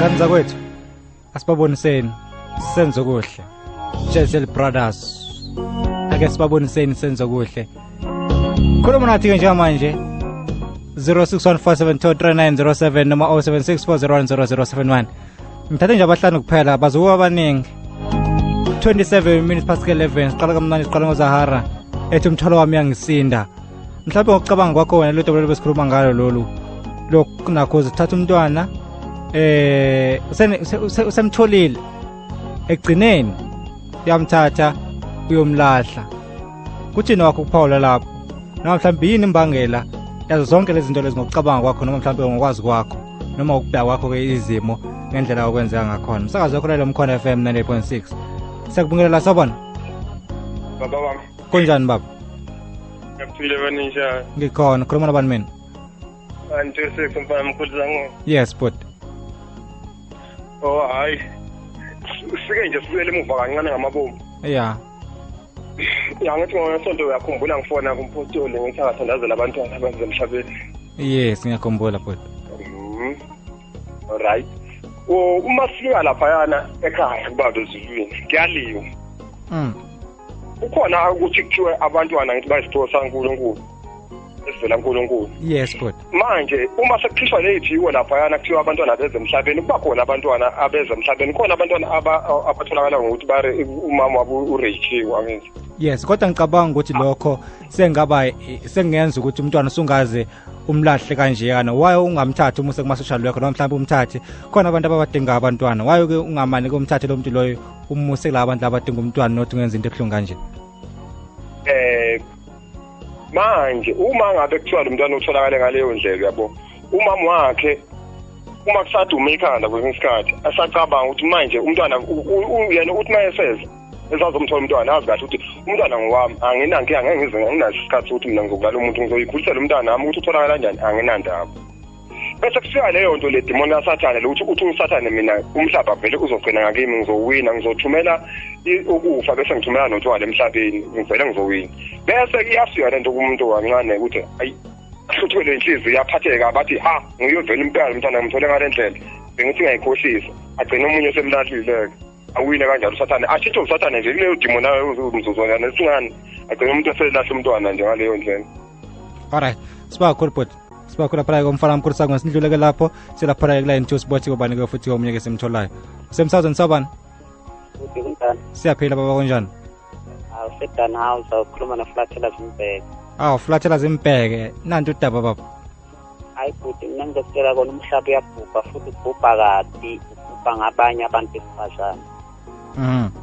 Ngani zakwethu, asibaboniseni senze okuhle. Churchill Brothers, ake sibaboniseni senze okuhle. Khuluma nathi ke njengamanje 0614723907 noma 0764010071. Ngithathe nje abahlanu kuphela, bazokuba abaningi. 27 minutes past 11. Siqala kamnandi, siqala ngoZahara ethi umthwalo wami uyangisinda. Mhlawumbe ngokucabanga kwakho wena, lolu lolu besikhuluma ngalo lolu lokhu, nakho uzithatha umntwana usemtholile, ekugcineni uyamthatha uyomlahla. Kuthini wakho ukuphawula lapho, noma mhlawumbe yini imbangela yazo zonke lezi zinto lezi ngokucabanga kwakho, noma mhlawumbe ngokwazi kwakho, noma ukubheka kwakho-ke izimo ngendlela okwenzeka ngakhona? Umsakazo wakho lelo Mkhona FM 98.6. Siyakubingelela, sawubona. Baba wami. Kunjani baba? Ngiyaphila, baninjani? Ngikhona. Khuluma nabani mina? Anti six, mfana mkhulu zango. Yes, but Oh hayi. Sike nje sibuyele emuva kancane ngamabomu. Ya, ngithi ngesonto, uyakhumbula ngifona kumpostoli ngithi akathandazela abantwana abaze emhlabeni? Yes, ngiyakhumbula but Alright. O uma sifika laphayana ekhaya kubaba ezulwini kuyaliwa. Kukhona ukuthi kuthiwe abantwana ngithi bayisiphiwo saNkulunkulu, esivela kuNkulunkulu. Yes, but Manje uma sekukhishwa ley'phiwo laphayana, kuthiwa abantwana abeze emhlabeni, kuba khona abantwana abeze emhlabeni, khona abantwana abatholakala ngokuthi bare umama wabo urejiwe, angithi? Yes, kodwa ngicabanga ukuthi lokho sengaba sengenza ukuthi umntwana usungaze umlahle kanjeyana. Why ungamthathi umuse kuma-social worker, noma mhlawumbe umthathe khona abantu ababadinga abantwana? Why ke ungamane ke umthathe lo muntu loyo umuse kulaba bantu abadinga umntwana, not ungenza into ebuhlungu kanje? Manje uma ngabe kuthiwa lo mntwana utholakale ngaleyo ndlela, yabo, umama wakhe uma kusaduma ikhanda kwesinye isikhathi asacabanga ukuthi manje umntwana yena uthi uma eseza esazomthola umntwana, azi kahle ukuthi umntwana ngowami, anginankinga, ngeke ngize, anginaso isikhathi sokuthi mina ngizokulala umuntu, ngizoyikhulisela umntwana wami, ukuthi utholakala kanjani anginandaba. Bese kufika leyo nto, le demon kaSathane, lokuthi uthi uSathane, mina umhlaba vele uzogcina ngakimi, ngizowina, ngizothumela ukufa, bese ngithumela notshwala emhlabeni, ngivele ngizowina. Bese iyafika lento kumuntu kancane ukuthi ayi, hluthukelwe inhliziyo, iyaphatheka, bathi ha, ngiyovela impela umntwana ngimthole ngale ndlela, bengithi ngiyayikhohlisa. Agcine omunye semlahlile-ke, awine kanjalo uSathane, ashintshe uSathane nje kuleyo demon mzuzwana esincane, agcine umuntu eselahla umntwana nje ngaleyo ndlela. Alright, sibakhulu bhuti, sibakhulu lapha komfana mkhulu sakho. Sindluleke lapho silapha kuline 2, sibothi kobani ke futhi omunye ke simtholayo semsazweni. Sawubona. Kude, kunjani? Siyaphila baba, kunjani? Awu, sedan House, awukhuluma noFlathela Zimbheke. Awu Flathela Zimbheke, nanti udaba baba. Hayi bhuti, mina ngizokutshela kona, umhlaba uyabhubha, futhi ubhubha kabi, ubhubha ngabanye abantu besifazane.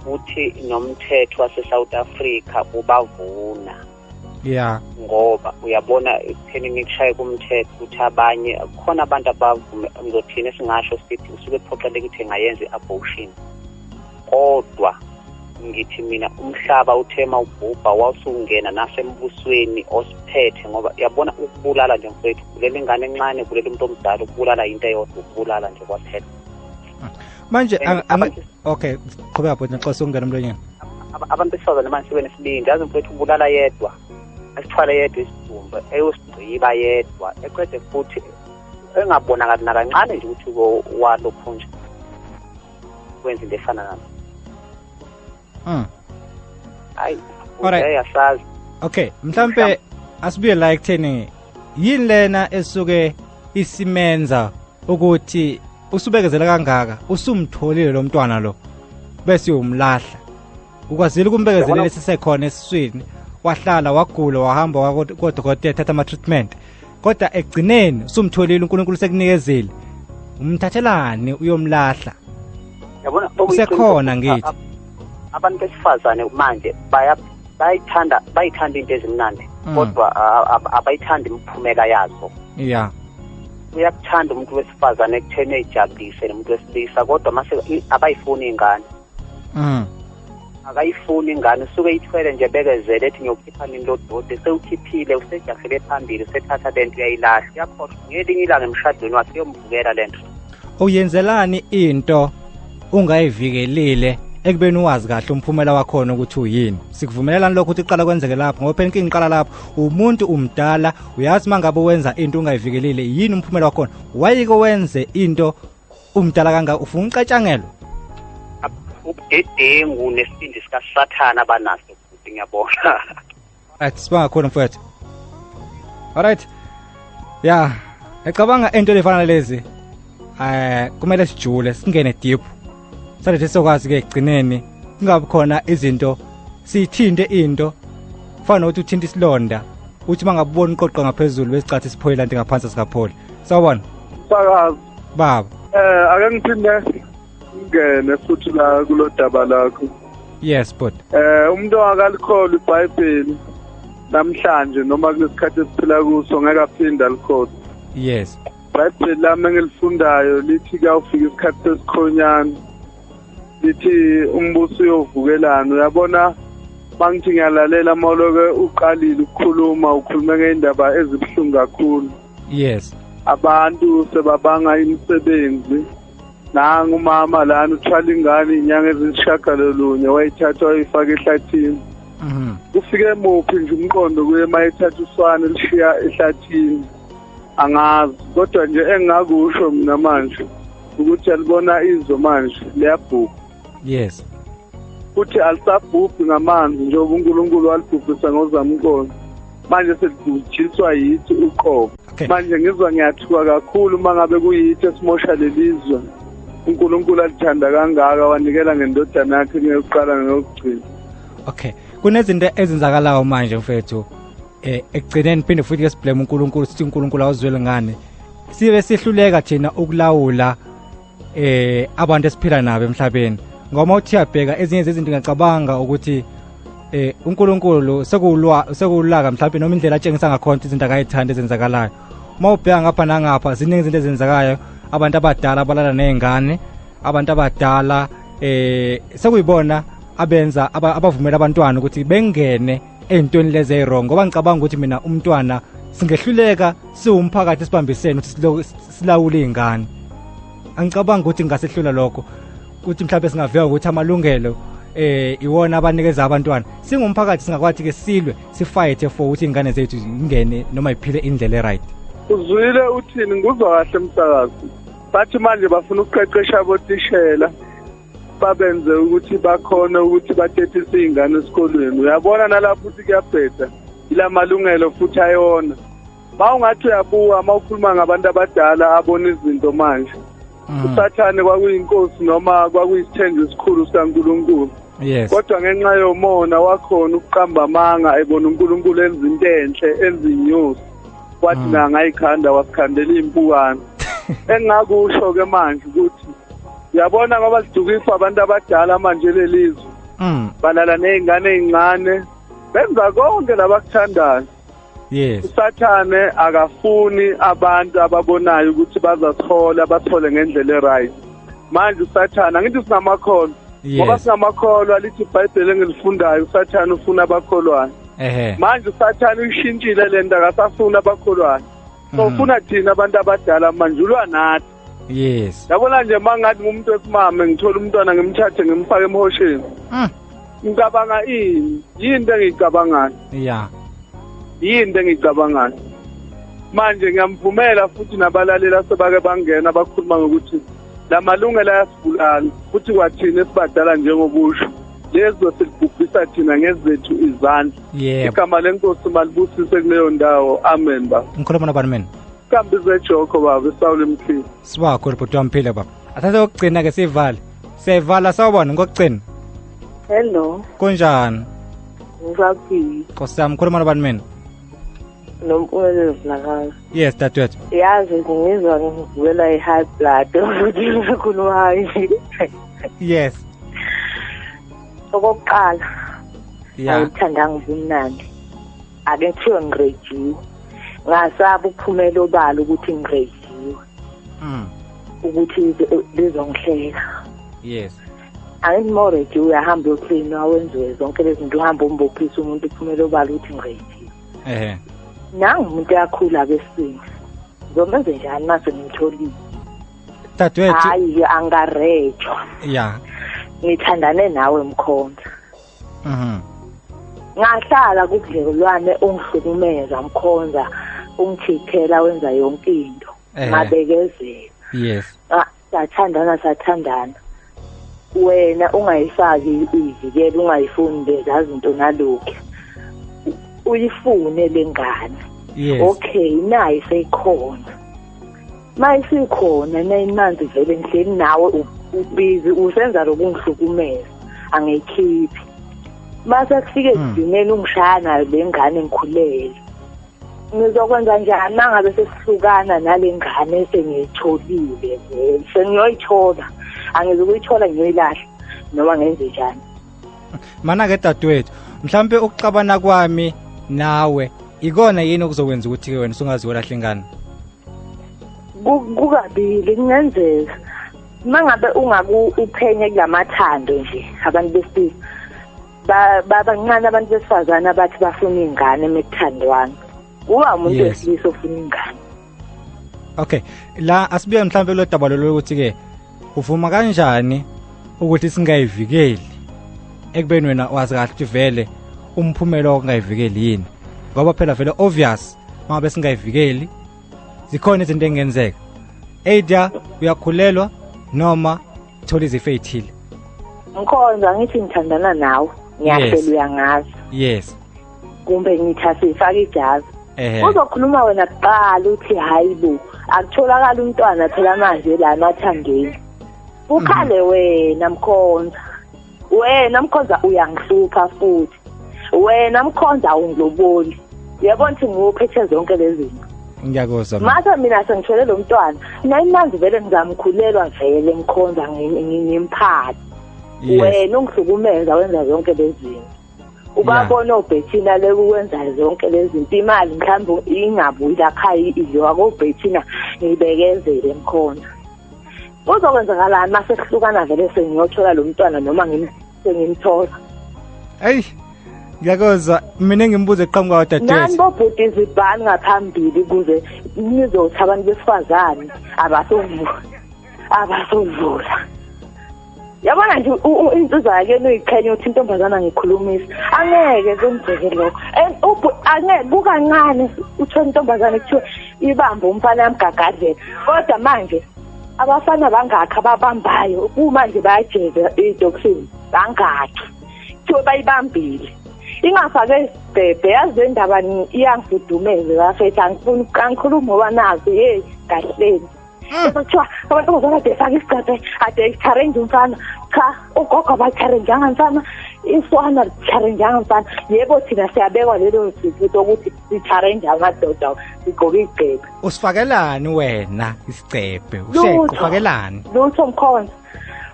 Futhi nomthetho wase-South Africa ubavuna. Ngoba uyabona ekutheni ngikushaye kumthetho ukuthi abanye khona abantu abavume, ngizothini, esingasho sithi usuke ephoqeleka ukuthi engayenza i-abortion. Kodwa ngithi mina umhlaba uthema ubhubha wawusungena nasembusweni osiphethe, ngoba uyabona ukubulala nje mfowethu, kulela ingane encane, kulela umuntu omdala, ukubulala into eyodwa, ukubulala nje kwaphela. Manje okay, qhubeka bhuti, ngixoxa ukungena emlonyeni. Abantu besifazane manje sebenesibindi, yazi mfowethu, ubulala yedwa, asithwale yedwa isidumbu, eyosigqiba yedwa, eqede futhi engabonakali nakancane nje ukuthi walokhu nje wenza into efana nami. Hayi. Alright. Asazi. Okay, mhlambe asibuye la ekutheni yini lena esuke isimenza ukuthi usubekezela kangaka, usumtholile lo mntwana lo bese uyomlahla. Ukwazile ukumbekezelela esisekhona esiswini, wahlala, wagula, wahamba kodokotela, thatha ama-treatment, kodwa ekugcineni usumtholile, uNkulunkulu sekunikezile, umthathelani uyomlahla? Yabona. Usekhona ngithi. Abantu besifazane manje bayithanda, bayithanda into ezimnandi, kodwa abayithandi imiphumela yazo. Uyakuthanda umuntu wesifazane ekutheni eyijabulise nomuntu wesilisa, kodwa mase abayifuni ingane. Akayifuni ingane, usuke ithwele nje, bekezele, ethi ngiyokhipha nini lo doti, sewukhiphile, usejahele phambili, usethatha lento uyayilahla, uyakhohlwa ngelinye ilanga emshadweni wakhe uyomvukela lento. Uyenzelani into ungayivikelile ekubeni uwazi kahle umphumela wakhona ukuthi uyini? Sikuvumelelani lokho ukuthi iqala kwenzeke lapho, ngoba phela inkinga iqala lapho. Umuntu umdala, uyazi uma ngabe wenza into ungayivikelile yini umphumela wakhona. Wayike wenze into Umdala kangaka ufuna ucatshangelwa? Ubudedengu nesibindi sikaSathana abanaso futhi ngiyabona. Right, sibonga kakhulu mfowethu. Alright. Ya, ngicabanga into efana lezi kumele sijule, singene deep. Salethe sokwazi ke egcineni kungabi khona izinto siyithinte into fana nokuthi uthinta isilonda uthi mangabona uqoqa ngaphezulu besicathi siphoyela nto ngaphansi sikapholi. Sawubona. Sakazi. Baba. Ake ngiphinde ngene futhi la kulodaba lakho. Yes, but umuntu akalikholwa iBhayibheli namhlanje noma kulesikhathi esiphila kuso ngeke aphinde alikholwe. Yes. iBhayibheli lami engilifundayo lithi kuyawufika isikhathi sesikhonyana, lithi umbuso uyovukelana. Uyabona mangithi ngiyalalela mawuloke uqalile ukukhuluma, ukhulume ngeindaba ezibuhlungu kakhulu. Yes. Abantu sebabanga imisebenzi. Nangu umama lana uthwala ingane inyanga ezisishagalolunye wayithatha wayifaka ehlathini. Kufike muphi nje umqondo kuye mayithatha uswane lishiya ehlathini? Angazi, kodwa nje engingakusho mina manje ukuthi alibona izwe manje liyabhubha. Yes. Futhi alisabhubhi ngamanzi njengoba uNkulunkulu walibhubhisa ngozamcolo. Manje selibhujiswa yithi uqobo. Manje ngizwa ngiyathuka kakhulu uma ngabe kuyithi esimosha lelizwe. uNkulunkulu alithanda kangaka wanikela ngendodana yakhe ngeyokuqala neyokugcina. Okay, kunezinto ezenzakalayo manje mfethu. Ekugcineni phinde futhi ke siblame uNkulunkulu, sithi uNkulunkulu awuzwele ngane. Sibe sihluleka thina ukulawula abantu esiphila nabo emhlabeni. Ngoba uthi uyabheka ezinye zezinto ngiyacabanga ukuthi uNkulunkulu sekulaka mhlawumbe noma indlela atshengisa ngakhona izinto akayithanda ezenzakalayo. Uma ubheka ngapha nangapha ziningi izinto ezenzakayo, abantu abadala abalala nezingane, abantu abadala sekuyibona abenza abavumela abantwana ukuthi bengene ey'ntweni lezi eyi-wrong. Ngoba ngicabanga ukuthi mina umntwana singehluleka siwumphakathi sibambisene ukuthi silawule iy'ngane. Angicabanga ukuthi ngingasehlula lokho, ukuthi mhlawumbe singavika ukuthi amalungelo iwona abanikeza abantwana. Singumphakathi singakwathi ke silwe sifayithe for ukuthi iy'ngane zethu zingene noma iphile indlela e-right. Uzwile uthini? Ngikuzwa kahle msakazi. Bathi manje bafuna ukuqeqesha abotishela babenze ukuthi bakhone ukuthi batethise iy'ngane esikolweni. Uyabona nalapho ukuthi kuyabheda, ila malungelo futhi ayona. Ma ungathi uyabuka ma ukhuluma ngabantu abadala abona izinto manje. uSathane kwakuyinkosi noma kwakuyisithenjwa esikhulu sikaNkulunkulu. Yes. Kodwa ngenxa yomona wakhona ukuqamba amanga ebona uNkulunkulu enza into enhle, enza inyosi. Wathi nangayikhanda wasikhandela impukane. Engingakusho ke manje ukuthi uyabona ngoba sidukiswa abantu abadala manje lelizwe. Balala nezingane ezincane, benza konke labakuthandayo. Yes. uSathane akafuni abantu ababonayo ukuthi bazathola bathole ngendlela e-right. Manje uSathane angithi sinamakholwa. Ngoba sinamakholwa lithi iBhayibheli engilifundayo uSathane ufuna abakholwayo. Manje uSathane uyishintshile lento akasafuna abakholwayo. So ufuna thina abantu abadala manje ulwa nathi. Yes. Yabona nje mangathi ngumuntu wesimame ngithola umntwana ngimthathe ngimfake emhosheni. Ngicabanga ini? Yini into engiyicabangayo? Yeah. Yini into engiyicabangayo? Manje ngiyamvumela futhi nabalaleli asebake bangena bakhuluma ngokuthi la malungelo ayasibulala futhi kwathina esibadala njengobusho lezo silibhubhisa thina ngezethu izandla. Igama lenkosi malibusise kuleyo ndawo. Amen baba. Ngikhuluma nabani mina? Kambi zejoko baba, isawule mphile. Sibakho bhuti wamphile baba. Athathe ukugcina ke sivale. Siyayivala sawubona ngokugcina. Hello. Kunjani? Ngisaphila. Nkosi yami, ngikhuluma nabani mina? Nompumelelo Vilakazi. Yes, dadewethu. Yazi ngizwa ngivukela i-high blood ukuthi ngikhuluma kanje. Yes. Okokuqala. Angithandanga ubumnandi. Ake kuthiwe ngirejiwe. Ngasaba ukuphumela obala ukuthi ngirejiwe. Ukuthi lizongihleka. Yes. Angithi uma urejiwe uyahamba uyoklinwa wenziwe zonke lezi zinto, uhamba umbophisa umuntu uphumela obala ukuthi ngirejiwe. Nangu umuntu uyakhula besini. Ngizomenze njani mase ngimtholile? Dadewethu. Hayi angarejwa. Yeah. Ngithandane nawe Mkhonza. Ngahlala kubudlelwane ungihlukumeza Mkhonza, ungithithela wenza yonke into. Ngabekezela. Yes. Sathandana wena ungayifaki ivikelo, ungayifuni lezi zinto nalokho, uyifune lengane. Okay, nayi seyikhona, mayisikhona 9 months vele ngihleli nawe, ubhizi usenza lokungihlukumeza, angiyikhiphi. Mase kufike ekugcineni ungishaya nayo lengane ngikhulele, ngizokwenza njani mangabe sesihlukana nale ngane esengiyitholile? Vele sengiyoyithola, angizukuyithola ngiyoyilahla noma ngenze njani? Mana ke dadewethu, mhlambe ukuxabana kwami nawe ikona yini okuzokwenza ukuthi ke wena usungaziyolahla ingane? Kukabili kungenzeka. Mangabe ungaku uphenye kulamathando nje, abantu besilisa babancane, abantu besifazane abathi bafuna ingane emekuthandwana, kuba umuntu wesilisa ofuna ingane. Okay, la asibuye mhlambe lo daba lolo ukuthi ke uvuma kanjani ukuthi singayivikeli ekubeni wena wazi kahle ukuthi vele umphumela wokungayivikeli yini, ngoba phela vele obvious mangabe singayivikeli zikhona izinto engenzeka, either uyakhulelwa noma thola izifo ey'thile. Ngikhonza ngithi ngithandana nawe, ngiyahlela, uyangazi. Kumbe ngithi asifake ijazi, uzokhuluma wena kuqala uthi hayi bo, akutholakala umntwana phela manje la emathandweni. Ukhale wena Mkhonza, wena Mkhonza uyangihlupha futhi, wena Mkhonza ungiloboli. Uyabona ukuthi ngiwuphethe zonke lezi zinto. Ngiyakuzwa. Mase mina sengithole lo mntwana 9 months vele ngizamkhulelwa vele Mkhonza, ngimphathe. Wena ungihlukumeza wenza zonke lezi zinto. Ubabona oBhethina lekuwenza zonke lezi zinto, imali mhlawumbe ingabuyi lapha idliwa koBhethina, ngibekezele Mkhonza. Kuzokwenzakalani mase sihlukana vele sengiyothola lo mntwana noma sengimthola? Eyi, ngiyakuzwa. Mina ngimbuzo eqhamuka dadewethu. Nani bobhuti izibhani ngaphambili ukuze nizothi abantu besifazane abasovula. Yabona nje insizwa yakeni uyiqhenya uthi intombazana ngikhulumisa, angeke kwenzeke lokho. And angeke, kukancane uthole intombazane kuthiwe ibambe umfana yamgagadlela, kodwa manje abafana bangakhi ababambayo kumanje bayajeza ey'tokisini, bangakhi kuthiwe bayibambile ingafake isigqebhe. Yazi le ndaba iyangifudumeza bafethu, angifuni angikhulumi ngoba nazi yeyi kahleni. Kuthiwa amantombazane ade efake isigqebhe, ade i-challenge umfana. Cha, ugogo aba-challenge-anga mfana, iswana li-challenge-anga mfana. Yebo, thina siyabekwa lelo sifo ukuthi si-challenge amadoda sigqoke isigqebhe. Usifakelani wena isigqebhe? Usheke ufakelani? Lutho Mkhonza,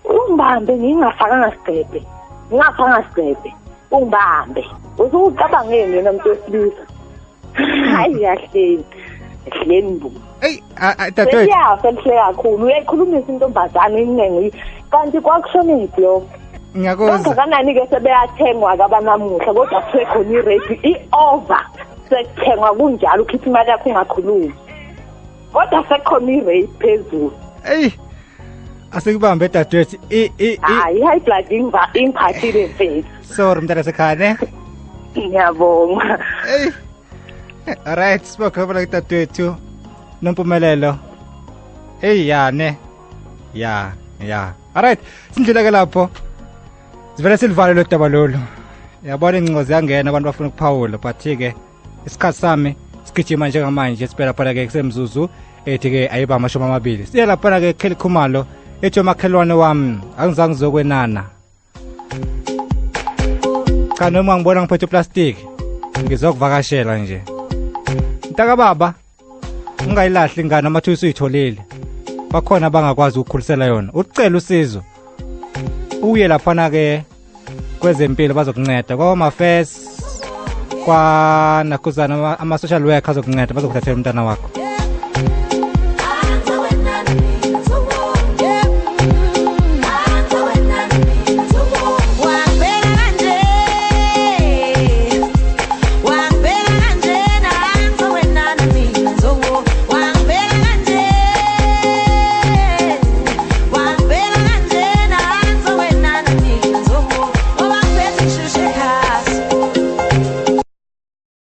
ungibambe ngingafakanga sigqebhe, ngingafakanga sigqebhe, ungibambe. Usucabangeni wena muntu wesilisa? Hayi kahleni, kahleni mbu. Ey, dadewethu. Siyafa elihle kakhulu, uyayikhulumisa intombazane iningi, kanti kwakushonephi lokho? Ngiyakuzwa. Kangakanani-ke sebeyathengwa-ke abanamuhla, kodwa kuthiwe khona i-rape i-over, sekuthengwa kunjalo, ukhipha imali yakho ungakhulumi, kodwa sekukhona i-rape phezulu. Eyi, asikubambe dadewethu. Hayi, i-high blood ingiphathile mfethu. Sorry mntana sekhaya ne. Ngiyabonga. Eyi. Alright, sibokhobola kudadewethu Nompumelelo. Hey ya ne. Ya, ya. Alright, sindlula ke lapho. Sivele silivale lo daba lolu. Yabona ingcingo ziyangena, abantu bafuna ukuphawula, but ke isikhathi sami sigijima njengamanje, sibhela phela ke kusemzuzu ethi ke ayiba 20. Siye lapha ke Kelly Khumalo ethi umakhelwane wami angizange ngizokwenana. Cha, noma ngibona ngiphethe uplastic ngizokuvakashela nje. Mntaka baba, ungayilahli ingane amathu usuyitholile. Bakhona abangakwazi ukukhulisela yona. Ucela usizo. Uye laphana ke kwezempilo bazokunceda. Kwa Affairs, kwa nakuzana ama social worker azokunceda, bazokuthathela umntana wakho.